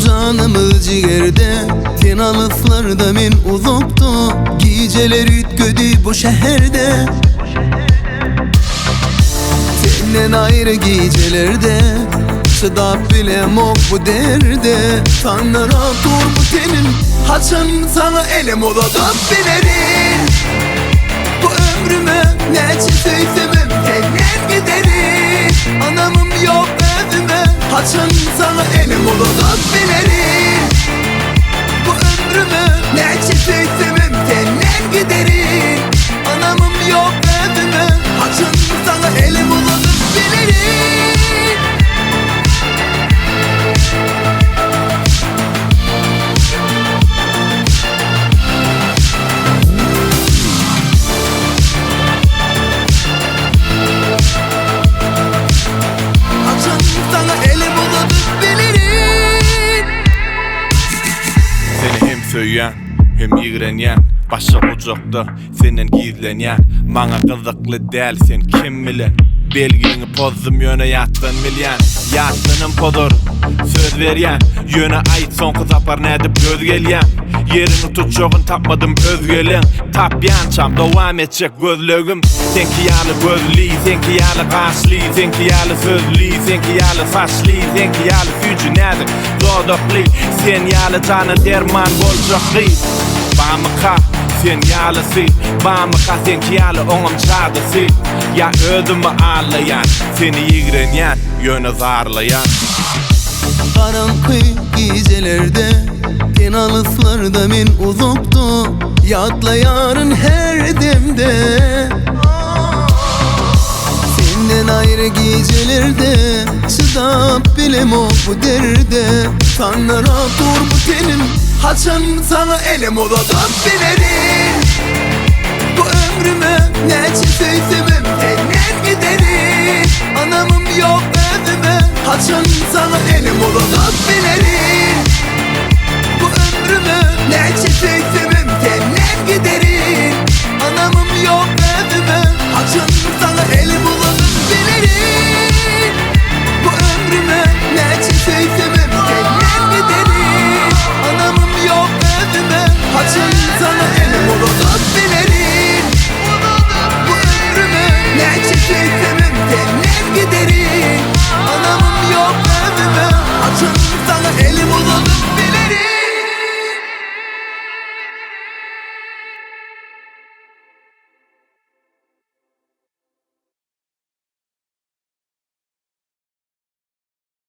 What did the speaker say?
Janymyz jigerde Sen alyslarda men uzakda Gijeler üýtgedi bu şäherde Senden aýry gijelerde Çydap bilemok bu derde Sandyrak dur bu tenim Haçan saňa elim uzadyp bilerin Bu ömrüme näçe söýsemem senden giderin Anamym ýok özüme Haçan saňa elim uzadyp bilerin Bu ömrüme näçe söýsemem senden giderin Anamym ýok özüme Haçan saňa elim uzadyp bilerin Haçan saňa elim uzadyp bilerin Seni hem söýýän, hem ýigrenýän Başga gujakda senden gizlenýän Maňa gyzykly däl sen kim bilen Belgiňi pozdum ýöne ýatdan bilýän Ýatdanam pozaryn, söz berýän Ýöne aýt soňky sapar nädip göz gelýäň Ýeriňi tutjagyn tapmadym özgeleň Tapýançam dowam etjek gözlegim Seňki ýaly gözli, seňki ýaly gaşly Seňki ýaly sözli, seňki ýaly saçly Seňki ýaly süýji näzik dodakly Sen ýaly jana derman boljak gyz Bamyka sen ýalysy Bamyka seňki ýaly oňam jadysy Ýa özümi aldaýan Seni ýigrenýän, ýöne zarlaýan. Garaňky gijelerde Sen alyslarda men uzakda Ýatlaýaryn her demde Senden aýry gijelerde Çydap bilemok bu derde Sandyrak dur bu tenim Haçan saňa elim uzadyp bilerin Bu ömrüme näçe söýsemem senden giderin Anamym ýok özüme Haçan saňa elim uzadyp bilerin.